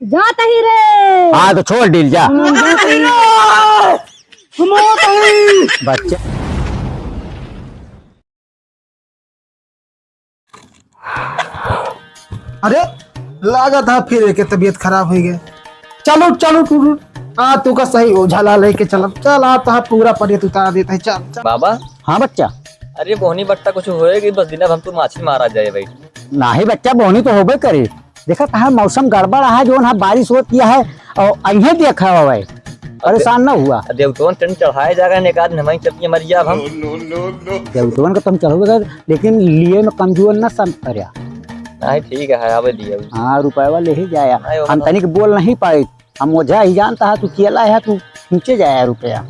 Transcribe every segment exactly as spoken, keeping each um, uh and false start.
जात ही रे। हाँ, तो छोड़ डील, जा। हम जात ही। हम जात ही। बच्चा। अरे, लागत है फिर एके तबीयत खराब होइ गए। चल उठ, चल उठ, उठ, उठ। आ, तू का सही ओझा ला लेके चल। चल, आ, तो पूरा परियत उतार देत है। चल, चल। बाबा। हाँ बच्चा। अरे, बोहनी बट्टा कुछ होए कि बस दिन भर हम तो माछी मारा जाए भाई। नाही बच्चा, बोहनी तो होबे करे। देखा, तहार मौसम गड़बड़ है, जोन है बारिश होत किया है, और अइहे देखा हुआ है, परेशान न हुआ। देवतवन टेंट चढ़ाए जा रहे हैं, एक आदमी हमारी चपकी मर गया अब हम। देवतवन का तुम चढ़ोगे कर, लेकिन लिए में कमजोर न समझ पर्या। नहीं, ठीक है, आवे दिया। हाँ, रुपया ले ही जाया। नहीं, वो हम तो तनिक बोल नहीं पाए, हम ओझा ही जानता है, तू केला है, तू खींचे जाया रुपया।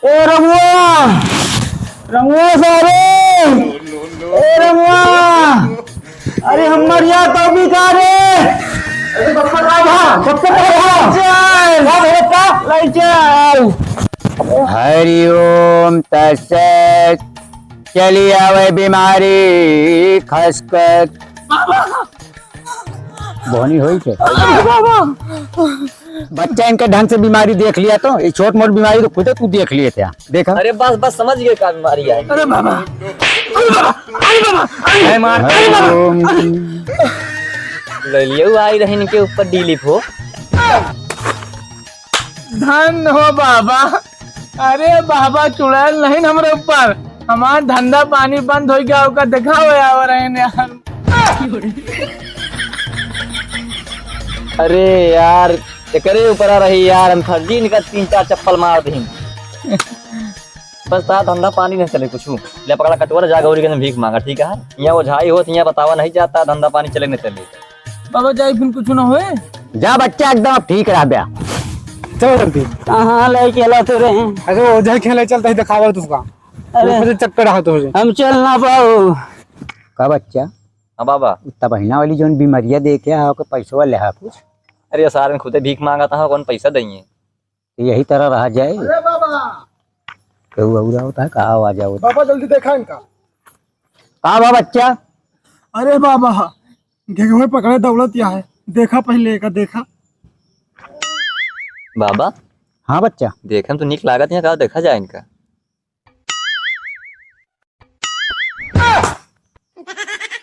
ए रमुआ, रमुआ सारे, ए रमुआ, अरे हमार यार तो भी जा रे। अरे बप्पा का भा, बप्पा का भा। चल, का भा बप्पा? लाई चल। हरि ओम तत्सत। चली आवे बीमारी खसखस। बोहनी होई के? अरे बाबा। बच्चा इनके ढंग से बीमारी देख लिया तो, ये छोट मोट बीमारी तो खुदे तू देख लिए थे। देखा? अरे बस, बस समझ गए का बीमारी है। अरे बाबा। अरे बाबा। अरे बाबा। अरे, अरे मार। अरे बाबा। ले लियो आई रही इनके ऊपर डीलिप हो। धन हो बाबा। अरे बाबा चुड़ैल नहीं न हमरे ऊपर, हमार धंधा पानी बंद होइ गया, ओका देखावे आवा रहे ने हम। अरे यार, एकरे ऊपर आ रही यार, हम फर्जी इनका तीन चार चप्पल मार दीन। बस ता धंधा पानी नहीं चले कुछ। ले पकड़ा कटोरा, जा गौरी के भीख मांगा, ठीक है? यहाँ ओझाई होत, यहाँ बतावा नहीं जाता, धंधा पानी चले नहीं चले। बाबा जाई फिर कुछ ना होए। जा बच्चा, एकदम अब ठीक रह बया। चलो जल्दी। कहाँ ले चला तो रहे? अरे ओझा खेले चलता ही दिखावा तुझका। अरे। ऊपर से चक्कर रहा तो हो जाए। हम चल ना पाओ। का बच्चा? हाँ बाबा। तबहिना वाली जोन बीमारिया देखे हा, ओके पैसवा ले हा कुछ। अरे सारे में खुदे भीख मांगा था, कौन पैसा देंगे? तो यही तरह रहा जाए। अरे बाबा। केहू और आवता है, का आवाज आवता? बाबा जल्दी देखा इनका। का बा बच्चा? अरे बाबा, घेघवे पकड़े दौड़त या है, देखा पहले एका, देखा। बाबा। हाँ बच्चा। देखे में तो नीक लागत है, का देखा जाए इनका?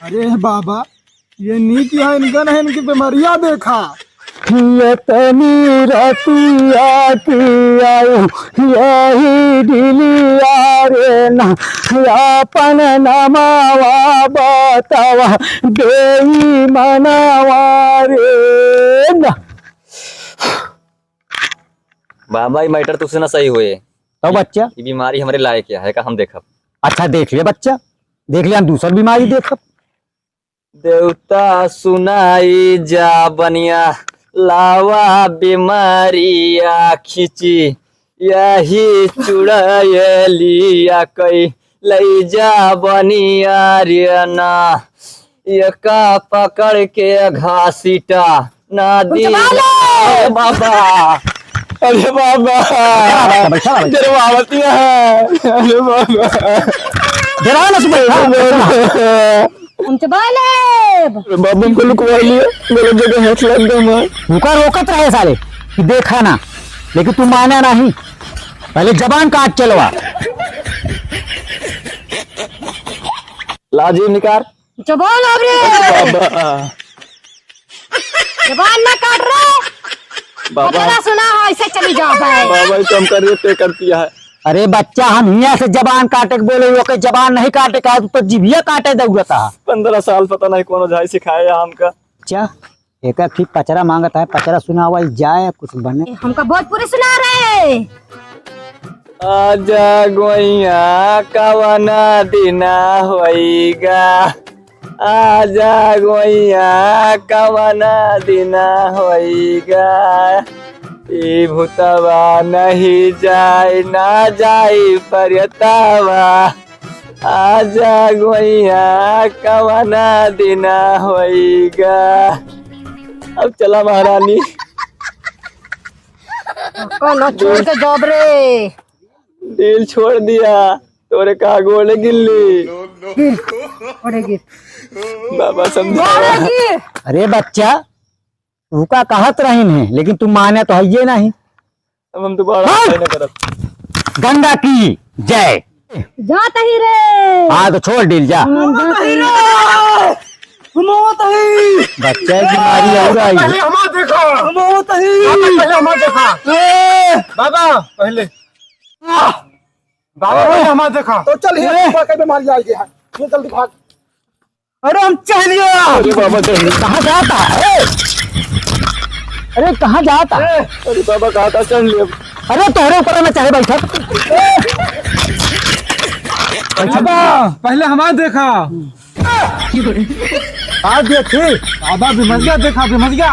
अरे बाबा, ये नीक है, इनका नहीं, इनकी बीमारियां देखा। ये तनी रतिया की आयो, यही दिलिया रे ना, अपन नमावा बतावा, बेईमानवा रे ना। बाबा, ई मैटर तुझसे ना सही होए। तो बच्चा? ई बीमारी हमरे लायक है का, हम देखब। अच्छा, देख ले बच्चा, देख ले, हम दूसर बीमारी देखब। देवता सुनाई जा बनिया, लावा बीमारिया खींची, यही चुड़ैलिया कई लई जा बनिया रे ना, एका पकड़ के घसीटा ना दी। चबाले! अरे बाबा, अरे बाबा, बैठा, बैठा, बैठा। डरवावतिया है, अरे बाबा। डरावा ना, सुबह, हाँ, बैठा। हम चबाले! अरे बाबा, हमको लुकवा लिया, गलत जगह हाथ लग गया हमार। रुका, रोकत रहे साले कि देखा ना, लेकिन तू माना नहीं, पहले जबान काट चलवा। लाजिम निकार। जबान अब रे। बाबा। जबान ना काट रे। बाबा। पता ना सुना हो, ऐसे चली जाओ भाई। बाबा, ये तो हमका रेप पे कर दिया है। अरे बच्चा, हम हियाँ से जबान काटे के बोले, ओके जबान नहीं काटे का, तू तो जिभिया काटे दौड़ता है। पन्द्रह साल पता नहीं कौन ओझाई सिखाए है हमका। बच्चा, एक एक ठीक पचरा मांगत है, पचरा सुनावा जाए, कुछ बने। हमका भोजपुरी सुना रहे। आजा गोइया कवन दिना होइगा, आजा गोइया कवन दिना होइगा, ई भूतवा नहीं जाए ना जाए परतवा। आजा गोइया कवना दिना होइगा। अब चला महारानी। कौन छोड़ के जॉब रे? डील छोड़ दिया, तोरे का गोड़े गिल्ली। गिर, गोड़े गिर। बाबा समझावा। अरे बच्चा, तू का कहत रहिन है, लेकिन तू माने तो हइये नहीं। अब हम दोबारा हाँ। नहीं करब। गंगा की जय। जात ही रे। हाँ, तो छोड़ डील, जा। हम जात ही रे। हम आवत ही। बच्चा की मारी और आई। पहले हमार देखा। हम आवत ही। बाबा, पहले हमार देखा। ए। बाबा, पहले। बाबा, पहले हमार देखा। तो चल, ये ए। ऊपर के बीमारी आ गई है। ये जल्दी भाग। अरे हम चढ़ लिया। अरे बाबा, चढ़ लिया। कहाँ जाता है? अरे कहाँ जाता है? अरे बाबा, कहाँ था? चढ़ लिया। अरे तोहरे ऊपर में चाहे बैठा। बाबा, पहले हमार देखा। आज देखी। बाबा बिमरिया देखा, बिमरिया।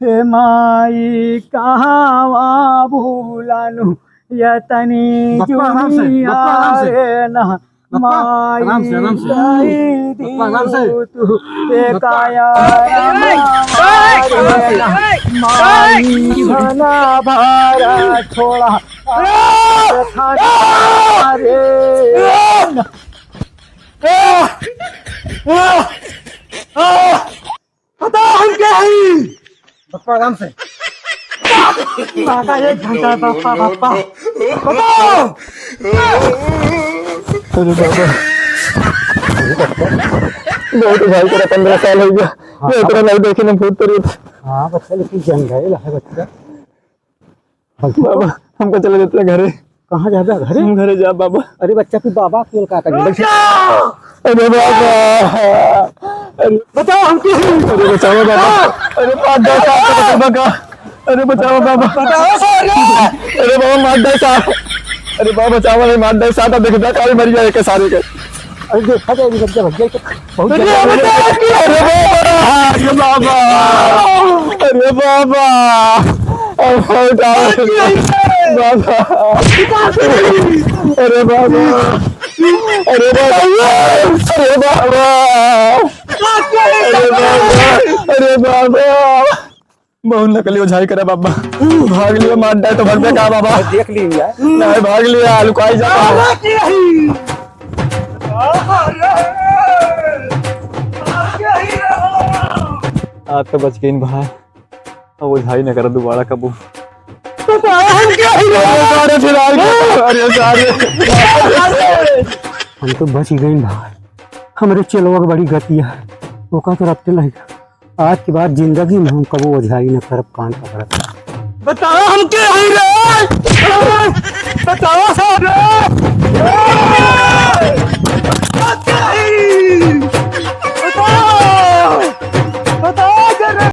हे माई, कहाँ भूलानु, या तनी बप्पा, आराम से, बप्पा, आराम से। रे ना। बप्पा, माई आराम से, आराम से। दई बप्पा, आराम से। दियो तू, ए बप्पा। काया ए, ए, ए, ए, माई ए, ए, धना भारा छोड़ा। ए, थाना रे। ए, ए, ए, ए। बताओ हम क्या हई? बप्पा आराम से। बाबा एक घंटा बप्पा, बप्पा। बताओ। अरे बाबा। बहुत भाई तेरा पन्द्रह साल हो गया। हाँ। ये इतना नहीं देखे ना भूत प्रेत। हाँ बच्चा, लेकिन जंगल है बच्चा। बाबा, हमका चले देते घरे। कहाँ जाबे घरे? हम घरे जाब बाबा। अरे बच्चा, तू बाबा के का कर? अरे बाबा, अरे बताओ हमके। अरे बचाओ बाबा। अरे बाबा, बचाओ बाबा। अरे बचाओ बाबा। बताओ सारे। अरे बाबा, मार दे साहब। अरे बाबा, बचाओ, नहीं मार दे साहब, देखदा काल मर जाए के सारे के। अरे देखा जाए, भैया, भैया, बहुत अरे ज्यादा। अरे बाबा, अरे बाबा, अरे बाबा, अरे बाबा, अरे बाबा, अरे बाबा, अरे बाबा, अरे बाबा, अरे बाबा, अरे बाबा। बहुत नकली ओझाई करे बाबा। भाग लियो, मार डाले तो भगबे का बाबा? देख ली यार। नहीं, भाग लिया, लुकाई जा। आज तो बच गई भाई, अब ओझाई न कर दोबारा कबू। अरे सारे फिर आ गए। अरे सारे। हम तो बच ही गए भाई, हमरे चेलवा के बड़ी गति है, ओका तो रखते नहीं। आज के बाद जिंदगी में हम कबो ओझाई न करब, कान पकड़त। बताओ हम के हई रे? बताओ सारे।